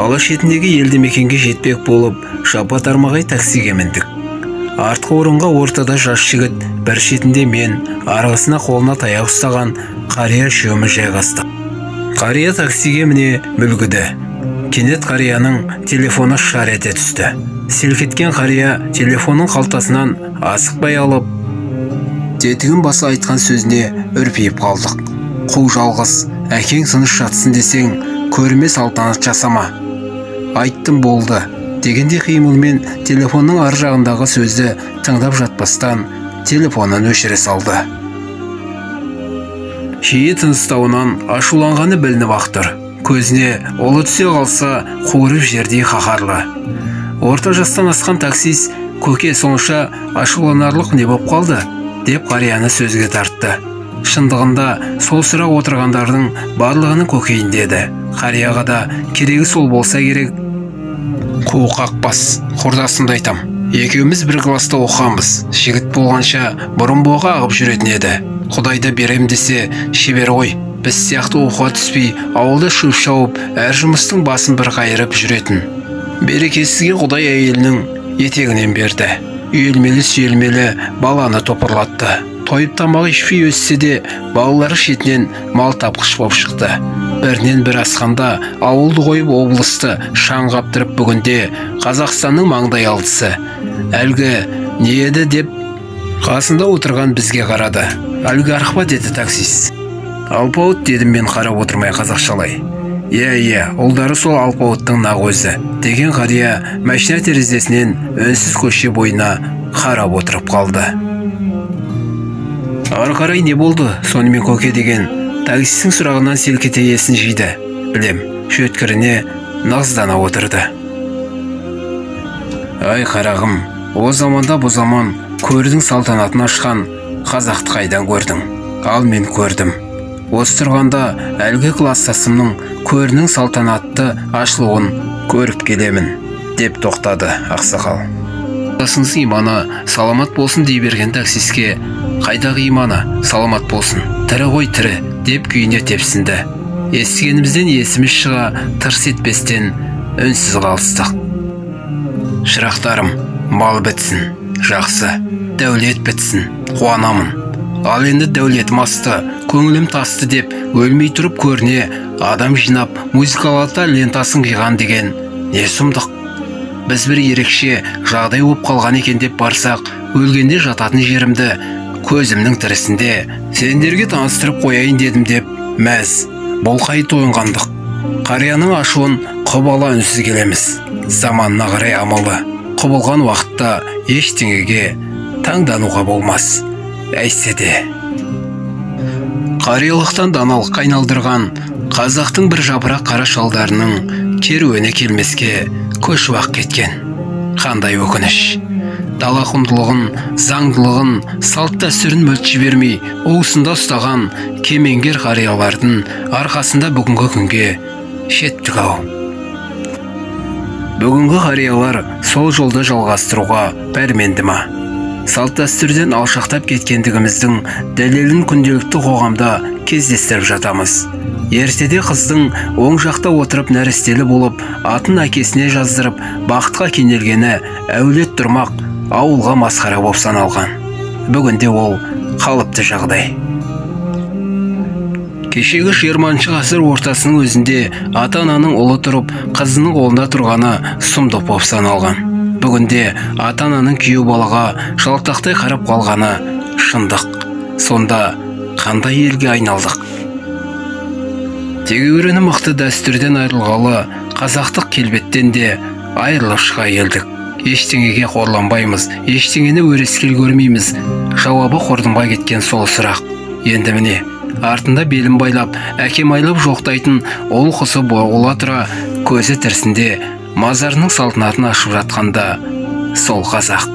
Қала шетіндегі елді мекенге жетпек болып, жапа тармағай таксиге міндік. Артқы орынға ортада жас жігіт, бір шетінде мен, арғысына қолына таяқ ұстаған қария үшеуміз жайғастық. Қария таксиге міне мүлгіді. Кенет қарияның телефоны шар ете түсті. Селк еткен қария телефонын қалтасынан асықпай алып, тетігін баса айтқан сөзіне үрпиіп қалдық. Қу жалғыз, әкең тыныш жатсын десең, көрме салтанат жасама. Айттым болды, дегенде қимылмен телефонның ар жағындағы сөзді тыңдап жатпастан телефонын өшіре салды. Жиі тыныстауынан ашуланғаны білініп ақ тұр. Көзіне ұлы түсе қалса, қуырып жердей қаһарлы. Орта жастан асқан таксист, көке сонша ашуланарлық не боп қалды, деп қарияны сөзге тартты. Шындығында сол сұрақ отырғандардың барлығының көкейінде еді. Қарияға да керегі сол болса керек. Қу қақпас, құрдасымды айтам. Екеуміз бір класста оқығанбыз. Жігіт болғанша бұрын боғы ағып жүретін еді. Құдайды берем десе шебер ғой. Біз сияқты оқуға түспей, ауылда шөп шауып, әр жұмыстың басын бір қайырып жүретін. Берекесізге Құдай әйелінің етегінен берді. Үйелмелі-сүйелмелі баланы топырлатты. Тойып тамақ ішпей өссе де, балалары шетінен мал тапқыш боп шықты. Бірінен бір асқанда ауылды қойып облысты шаң қаптырып бүгінде Қазақстанның маңдай алдысы. Әлгі не еді деп қасында отырған бізге қарады. Олигарх па деді таксист. Алпауыт дедім мен қарап отырмай қазақшалай. Иә, ұлдары сол алпауыттың нақ өзі, деген қария машина терезесінен үнсіз көше бойына қарап отырып қалды. Ары қарай не болды сонымен көке деген таксистің сұрағынан селк ете есін жиды. Білем, шөткіріне нағыздана отырды. Ай қарағым, о заманда бұ заман көрдің салтанатын ашқан қазақты қайдан көрдің? Ал мен көрдім. Осы тұрғанда әлгі кластасымның көрінің салтанатты ашылуын көріп келемін, деп тоқтады ақсақал. Класыңыз иманы саламат болсын дей берген таксистке қайдағы иманы саламат болсын, тірі ғой тірі, деп күйіне тепсінді. Естігенімізден есіміз шыға тырс етпестен үнсіз қалыстық. Шырақтарым, мал бітсін, жақсы, дәулет бітсін, қуанамын. Ал енді дәулетім асты, көңілім тасты деп өлмей тұрып көріне адам жинап музыкалата лентасын қиған деген не сұмдық. Біз бір ерекше жағдай болып қалған екен деп барсақ, өлгенде жататын жерімді көзімнің тірісінде сендерге таныстырып қояйын дедім деп мәз, бұл қай тойынғандық. Қарияның ашуын құбала үнсіз келеміз. Заманына қарай амалы құбылған уақытта ештеңеге таңдануға болмас. Әйтсе де қариялықтан даналыққа айналдырған қазақтың бір жапырақ қара шалдарының керуені келмеске көшіп ақ кеткен. Қандай өкініш! Дала құндылығын, заңдылығын, салт дәстүрін мүлт жібермей уысында ұстаған кемеңгер қариялардың арқасында бүгінгі күнге жеттік ау. Бүгінгі қариялар сол жолды жалғастыруға пәрменді ма? Салт дәстүрден алшақтап кеткендігіміздің дәлелін күнделікті қоғамда кездестіріп жатамыз. Ертеде қыздың оң жақта отырып нәрестелі болып, атын әкесіне жаздырып, бақытқа кенелгені әулет тұрмақ, ауылға масқара болып саналған. Бүгінде ол қалыпты жағдай. Кешегі 20-шы ғасыр ортасының өзінде ата-ананың ұлы тұрып, қызының қолында тұрғаны сұмдық болып саналған. Бүгінде ата-ананың күйеу балаға жалтақтай қарап қалғаны шындық. Сонда қандай елге айналдық? Тегеуріні мықты дәстүрден айырылғалы қазақтық келбеттен де айырылып шыға келдік. Ештеңеге қорланбаймыз, ештеңені өрескел көрмейміз. Жауабы қордымға кеткен сол сұрақ. Енді міне, артында белін байлап, әкем айлап жоқтайтын ұл қызы бола тұра көзі тірісінде мазарының салтанатын ашып жатқанда сол қазақ.